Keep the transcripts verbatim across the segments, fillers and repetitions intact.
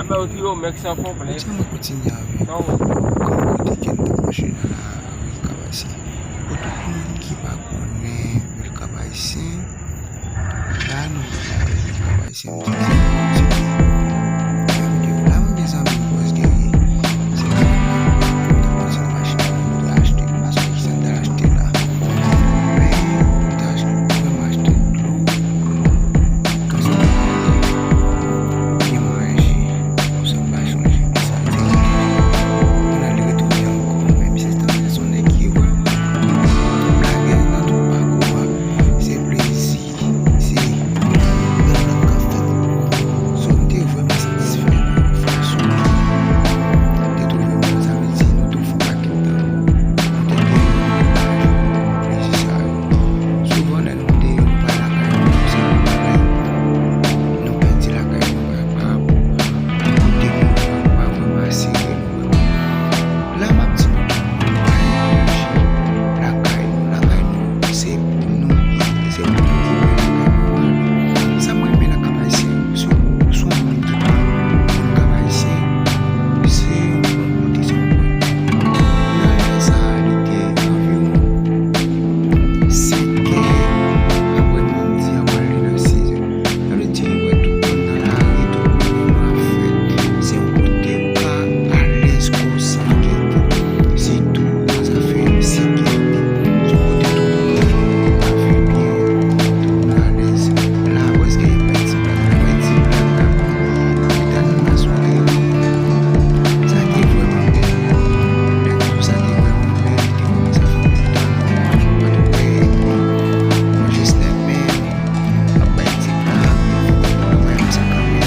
Mwen tire w, mèk san konplèks. Ti mwen kontinye avèk nou. Kòm kote ke n te pwoche nan lari Kap Ayisyen. Pou tout moun ki pa konnen vil Kap Ayisyen, la nou nan lari Kap Ayisyen, m di se kontinye. Fè videyo la, mwen gen zanmi m pwès genyen. Se la nou kontinye mache, nou te achte, paske ki sa n te achte la? Men, nou te achte, nou achte dlo, gason, gen manje, konsa m pa chonje ki sa l te manje. Kounye a li retounen ankò. Men misye se yon nèg ki vrèman blagè nan tout pakou a. Se plezi, se yon lòt k ap fèt. So, m te vrèman satisfè nan fason m te twouve moun nan, sa vle di nou te fè yon pakèt tan. Nou te deyò, nou te pale, nou te pran plezi sa yo. Souvan, lè nou deyò, nou pa lakay nou, se pou nou pèdi lakay nou, pa, pa, kote nou pa vrèman asire nou. La, m ap di nou tout, nou pa neglije lakay nou. Lakay nou, se pou nou, se pou nou. Sa m renmen nan Kap Ayisyen, se yon, se yon moun ki pa moun Kap Ayisyen, se yon bon kote, se yon bon. Nan lè sa a, li te anviwon senk è aprè midi, an pral rive nan sis è. Sa vle di, ou wè tout moun nan lari, tout moun nan afè. Se yon kote ou ka alèz kò w san enkyete. Sitou nan zafè sekirite. Se yon kote tout moun ka viv byen, tout moun alèz. La, prèske yo pèdi blag, yo pèdi blag la. Yo te animasyon deyò. Sa te vrèman bèl. Lè nou di w sa te vrèman bèl, li te kòmanse ap fè tan nou pa t wè, epi manje snèk, men ap bay ti blag, mwen menm sa kanmenm.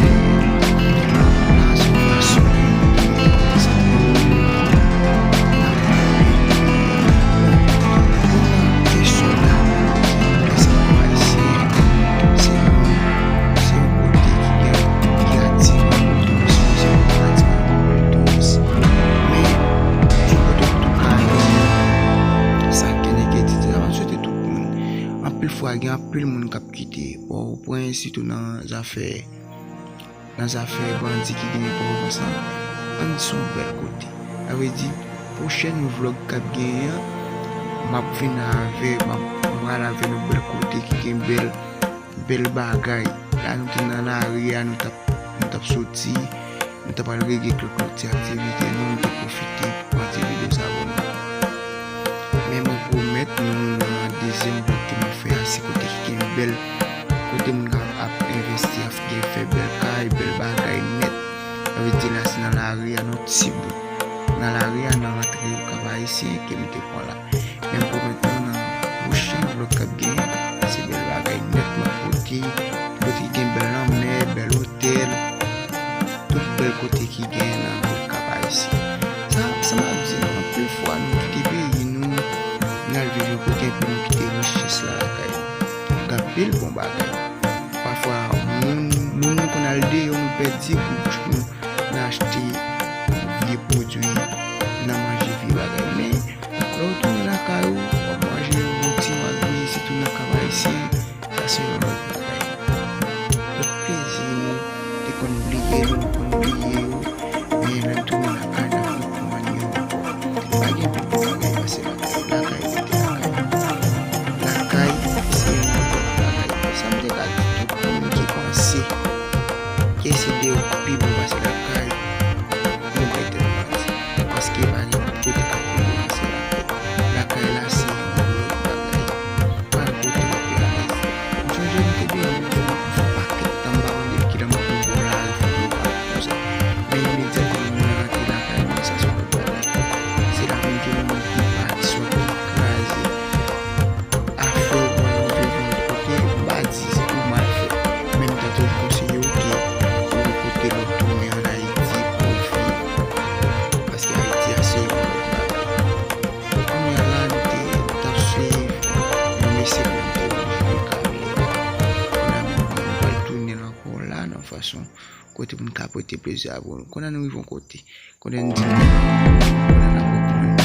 La, se yon fason pou nou konsantre nou nan pale. Bon, pou kesyon la, èske Kap Ayisyen se yon, se yon kote ki gen, ki atire moun touris? Wi, se yon kote ki atire moun touris. Men, se yon kote ou tou ka ale. Sa kenn enkyetid, sa m ap swete tout moun. Anpil fwa, gen anpil moun k ap kite Pòtoprens, sitou nan zafè, nan zafè bandi ki genyen Pòtoprens lan. Ann se yon bèl kote. Sa vle di, pwochèn vlòg k ap genyen an, m ap vin avè, m ap, m pral avè nou bèl kote ki gen bèl, bèl bagay. La, nou te nan lari a, nou t ap, nou t ap soti. Nou ta pral regle kèk lòt ti aktivite nou, nou te pwofite pran ti videyo sa pou nou. Men mwen pwomèt nou nan dezyèm vlòg ke m ap fè a, se kote ki gen bèl, kote moun ka ap envesti, ap gen fè bèl kay, bèl bagay nèt. Sa vle di la se nan lari a, nan ti bout. Nan lari a, nan rantre Kap Ayisyen ke m te pran la. Men m pwomèt nou nan pwochen vlòg k ap genyen, se bèl bagay nèt m ap pote, kote ki gen bèl lanmè, bèl otèl, tout bèl kote ki genyen nan vil Kap Ayisyen. Sa, sa m ap di nou, anpil fwa nou kite peyi nou, n al viv yon kote epi nou kite richès la lakay nou. Gen anpil bon bagay. Pafwa, moun, moun nou konn al deyò, nou pèdi gout bouch nou nan achte vye pwodui, nan manje vye bagay. Men, lè w tounen lakay ou, w ap manje yon bon ti magri, sitou nan Kap Ayisyen, sa se yon lòt bagay. Lòt plezi nou te konn bliye, nou konn bliye yo, men lè n tounen lakay, n ap reprann yo ankò. Pa gen pi bon bagay pase lakay. Lakay rete lakay. Lakay se yon lòt bagay. Sa m te ka di tout moun ki panse ke se deyò ki pi bon pase lakay, nou bay tèt manti. Paske pa gen kote k ap pi bon pase lakay. Lakay la se yon lòt bagay. Pa gen kote w ap pi alèz. M sonje m te deyò yon pakèt tan, m pa konn depi kilè m ap yon bò lari, fòk m pa konsa. Men imedyatman moun nan rantre lakay mwen, sa se yon lòt bagay. Se la menm ke yon moun ki pati sòti kraze. Afè w pral rive yon lòt kote, m pa di se pou mal fè. Men m ta toujou konseye w ke ou kote lòt tounen ann Ayiti pou w viv. Paske Ayiti a se yon lòt bagay. Kounye a la, nou te, nou t ap swiv yon mesye pou nou te oblije kale. Kounye a, nou pral tounen ankò la, nan fason kote pou n ka pote plezi avè w. Kounye a, nou rive yon kote. Kounye a, n di nou, kounye a, n ap reprann